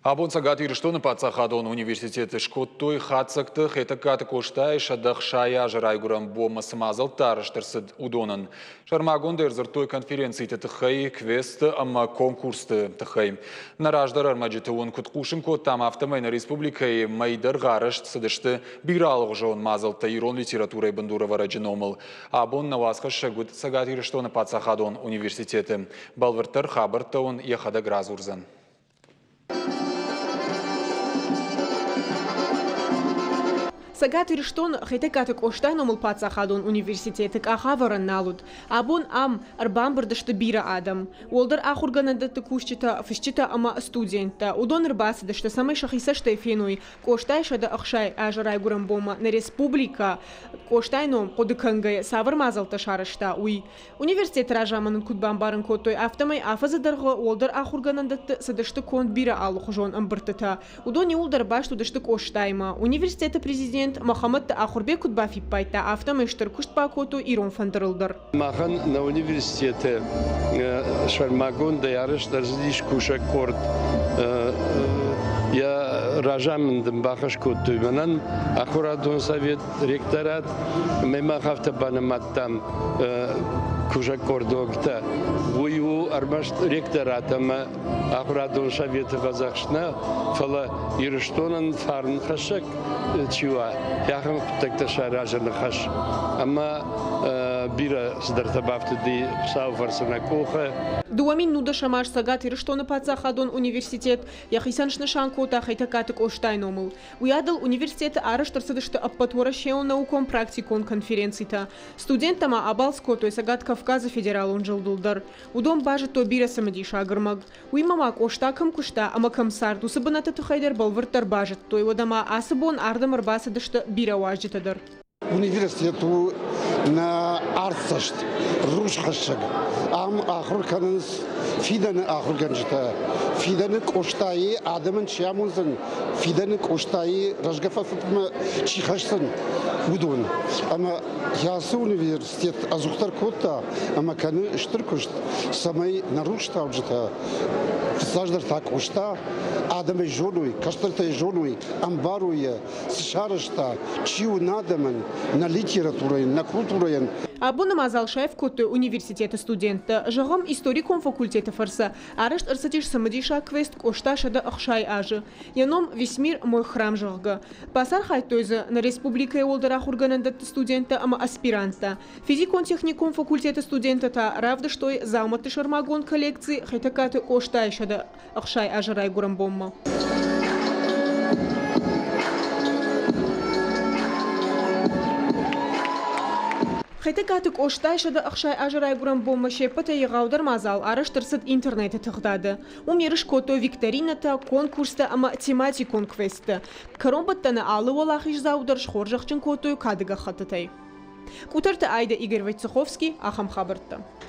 Абон Цӕгат Ирыстоны паддзахадон университеты скодтой хатдзӕгты Хетӕгкаты Къостайы 160 азы райгуырӕн бонмӕ цы мадзӕлттӕ арӕзт ӕрцыд, уыдонӕн. Сӕрмагондӕй ӕрдзырдтой конференциты тыххӕй, квестты ӕмӕ конкурсты тыххӕй. Нӕ раздӕр ӕрмӕджыты уын куыд хъусын кодтам, афтӕмӕй нӕ республикӕйы мӕйдӕргъы арӕзт цыдысты бирӕ алыгъуызон мадзӕлттӕ ирон литературӕйы бындурӕвӕрӕджы номыл. Абон нӕ уацхӕссӕг уыд Цӕгат Ирыстоны паддзахадон университеты. Бӕлвырддӕр хабӕрттӕ уын йӕхӕдӕг радзурдзӕн. Цӕгат Ирыстоны Хетӕгкаты Къостайы номыл паддзахадон университеты къахӕвӕрӕн нал уыд. Абон ам ӕрбамбырд сты бирӕ адӕм. Уӕлдӕр ахуыргӕнӕндӕтты кусджытӕ, фысджытӕ ӕмӕ студенттӕ. Уыдон ӕрбацыдысты, цӕмӕй сӕхи цӕстӕй феной, Къостайы 160 азы райгуырӕн бонмӕ нӕ республикӕ Къостайы ном хъуыды кӕнгӕйӕ цавӕр мадзӕлттӕ сарӕзта, уый. Университеты разамынад куыд бамбарын кодтой, афтӕмӕй афӕдзы дӕргъы уӕлдӕр ахуыргӕнӕндӕтты цыдысты конд бирӕ алыхуызон ӕмбырдтытӕ. Уыдон иууылдӕр баст уыдысты Къостаимӕ. Университеты президент Мӕхӕмӕтты Ахуырбег куыд бафиппайдта, афтӕмӕй стыр куыст бакодтой ирон фӕндырыл дӕр. Махӕн нӕ университеты сӕрмагондӕй арӕзт ӕрцыдис кусӕг къорд. Йӕ разамынд ын бахӕс кодтой мӕнӕн ахуырадон совет, ректорат. Ӕмӕ мах афтӕ банымадтам, кусӕг къордогтӕ. Уый у ӕрмӕст ректорат ӕмӕ ахуырадон советы фӕдзӕхст нӕ, фӕлӕ Ирыстонӕн фарнхӕссӕг чи уа, ахӕм хъуыддӕгтӕ саразыны хӕс. Ӕмӕ бирӕ цыдӕртӕ бафтыди Хуыцауы фӕрцы нӕ къухы. 2010 аз Цӕгат Ирыстоны паддзахадон университет йӕхицӕн снысан кодта Хетӕгкаты Къостайы номыл. Уыйадыл университеты арӕзт ӕрцыдысты ӕппӕтуӕрӕсейон наукон-практикон конференцитӕ. Студенттӕ ма абалц кодтой Цӕгат Кавказы федералон зылдыл дӕр. Уыдон базыдтой бирӕ цымыдисаг ӕрмӕг. Уыимӕ ма Къоста кӕм куыста ӕмӕ кӕм цард, уыцы бынӕтты тыххӕй дӕр бӕлвырддӕр базыдтой. Уӕдӕ ма ацы бон ардӕм ӕрбацыдысты бирӕ уазджытӕ дӕр. Университет у нӕ артдзӕст, рухсхӕссӕг. Ам ахуыр кӕнынц фидӕны ахуыргӕнджытӕ, фидӕны Къостайы адӕмӕн чи амондзӕн, фидӕны Къостайы рӕзгӕ фӕфыдмӕ чи хӕсдзӕн, уыдон. Ӕмӕ ацы университет ӕдзухдӕр кодта ӕмӕ кӕны стыр куыст, цӕмӕй нӕ рухстауджытӕ, фыццаджыдӕр та Къоста, адӕмӕй зоной, кӕстӕртӕй зоной, ӕмбарой йӕ, цы сарӕзта, чи у нӕ адӕмӕн, нӕ литературӕйӕн, нӕ культурӕйӕн. Абоны мадзал саив кодтой университеты студенттӕ. Зӕгъӕм, историкон факультеты фӕрцы арӕзт ӕрцыдис цымыдисаг квест Къоста 160 азы. Йӕ ном «Весь мир мой храм», зӕгъгӕ. Бацархайдтой дзы нӕ республикӕйы уӕлдӕр ахуыргӕнӕндӕтты студенттӕ ӕмӕ аспиранттӕ. Физикон-техникон факультеты студенттӕ та равдыстой дзаумӕтты сӕрмагонд коллекци Хетӕгкаты Къостайы 160 азы райгуырӕн бонмӕ. Хетӕгкаты Къостайы 160 азы райгуырӕн бонмӕ се ппӕтӕй егъаудӕр мадзал арӕзт ӕрцыд интернеты тыгъдады. Уым ерыс кодтой викторинӕтӕ, конкурстӕ ӕмӕ тематикон квесттӕ. Кӕронбӕттӕны алы уӕлахиздзау дӕр схорзӕхджын кодтой кады гӕххӕттытӕй. Къутӕрты Айдӕ, Игорь Войцеховский, ахӕм хабӕрттӕ.